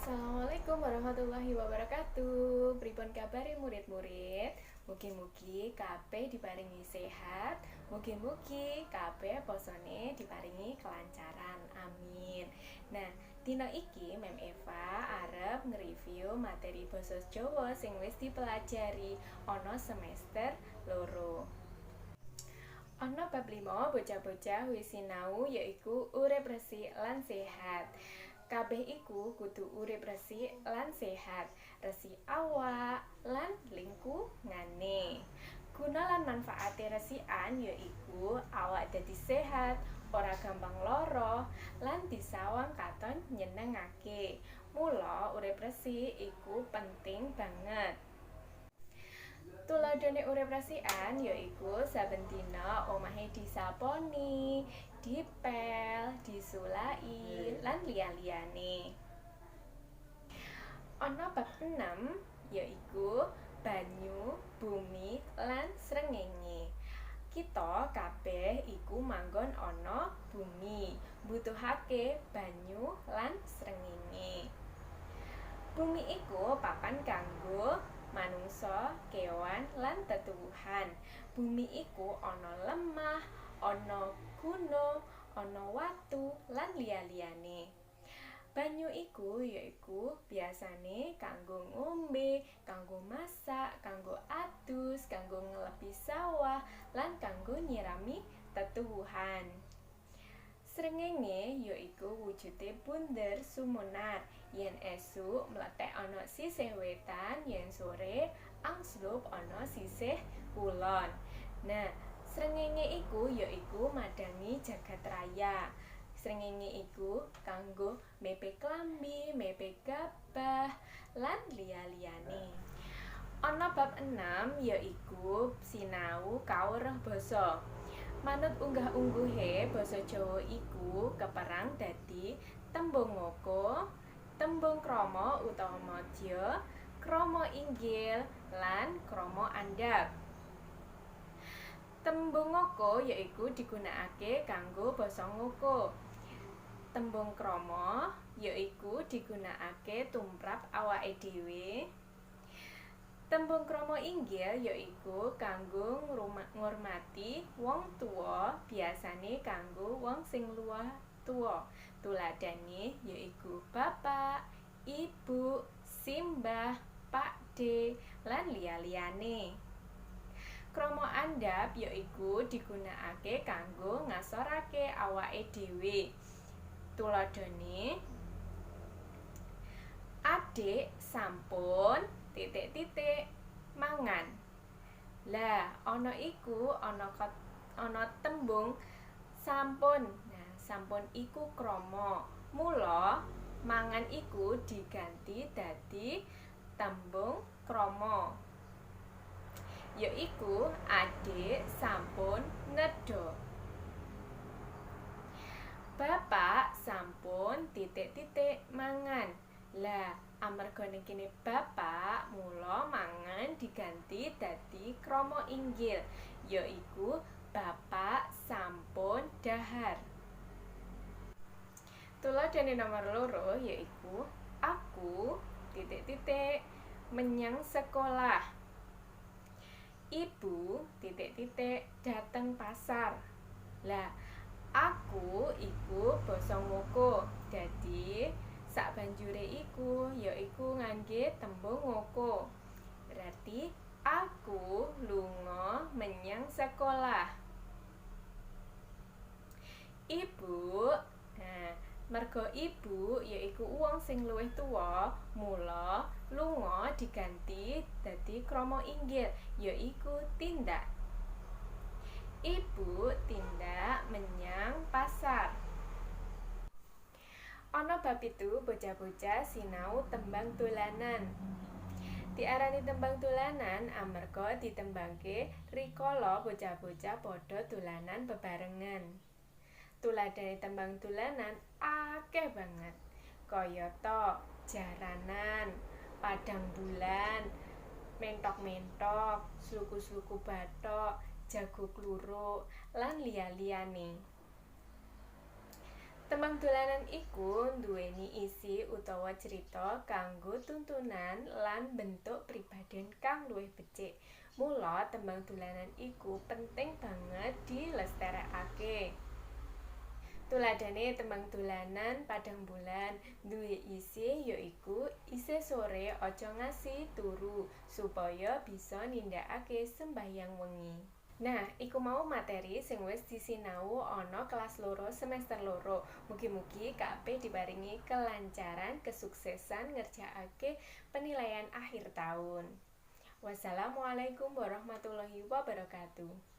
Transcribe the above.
Assalamualaikum warahmatullahi wabarakatuh. Pripun kabare, murid-murid? Mugi-mugi kabeh diparingi sehat, mugi-mugi kabeh posone diparingi kelancaran. Amin. Nah, dina iki Mem Eva arep nge-review materi basa Jawa sing wis dipelajari ana semester 2. Ana bab 5 bocah-bocah wis sinau, yaiku urip resik lan sehat. Kabeh iku kudu urip resik lan sehat, resik awak lan lingkungane. Guna lan manfaate resikan yaiku awak dadi sehat, ora gampang lara, lan disawang katon nyenengake. Mula urip resik iku penting banget. Tuladhane urip resikan yaiku saben dina omahe disaponi, dipel, disulaki, lan liya-liyane. Ana bab 6, yaiku banyu, bumi, lan srengenge. Kita kabeh iku manggon ana bumi, mbutuhake banyu lan srengenge. Bumi iku papan kanggo manungsa, kewan, lan tetuwuhan. Bumi iku ana lemah, ana gunung, ana watu, lan liya-liyane. Banyu iku yaiku biasane kanggo ngombe, kanggo masak, kanggo adus, kanggo ngelepi sawah, lan kanggo nyirami tetuwuhan. Srengenge yaiku wujude bunder sumunar. Yen esuk mlethek ana sisih wetan, yen sore angslup ana sisih kulon. Nah, srengenge iku yaiku madhangi jagat raya. Srengenge iku kanggo mepe klambi, mepe gabah, lan liya-liyane. Ana bab 6, yaiku sinau kawruh basa. Manut unggah-ungguhe, basa Jawa iku keperang dadi tembung ngoko, tembung krama utawa madya, krama inggil, lan krama andhap. Tembung ngoko yaiku digunakake kanggo basa ngoko. Tembung krama yaiku digunakake tumrap awake dhewe. Tembung krama inggil yaiku kanggo ngurmati wong tuwa, biasane kanggo wong sing luwih tuwa. Tuladhane yaiku bapak, ibu, simbah, pakde, lan liya-liyane. Krama andhap yaiku digunakake kanggo ngasorake awake dhewe. Tuladhane, adik sampun titik-titik mangan. Lah, ana iku ana tembung sampun. Nah, sampun iku krama. Mula mangan iku diganti dadi tembung krama. Yaiku adik sampun nedha. Bapak sampun titik-titik mangan. Lah, amarga ning kene bapak, mula mangan diganti dadi krama inggil, yaiku bapak sampun dhahar. Tuladhane nomor 2 yaiku aku titik-titik menyang sekolah. Ibu titik-titik dateng pasar. Lah, aku iku basa ngoko. Dadi sak banjure iku yaiku ngangge tembung ngoko. Berarti aku lunga menyang sekolah. Ibu, nah, merga ibu yaiku wong sing luwih tuwa, mula lunga diganti dadi krama inggil, yaiku tindak. Ibu tindak menyang pasar. Ana bab 7 bocah-bocah sinau tembang dolanan. Diarani tembang dolanan amarga ditembangke rikala bocah-bocah padha dolanan bebarengan. Tuladhane tembang dolanan akeh banget. Kayata jaranan, padang bulan, mentok-mentok, sluku-sluku bathok, jago kluruk, lan liya-liyane. Tembang dolanan iku nduweni isi utawa crita kanggo tuntunan lan mbentuk pribaden kang luwih becik. Mula tembang dolanan iku penting banget dilestarekake. Tuladhane tembang dolanan Padhang Bulan duwe isi yaiku isih sore aja ngasi turu supaya bisa nindakake sembahyang wengi. Nah, iku mau materi sing wis disinau ana kelas 2 semester 2. Mugi-mugi kabeh diparingi kelancaran, kesuksesan ngerjakake penilaian akhir tahun. Wassalamualaikum warahmatullahi wabarakatuh.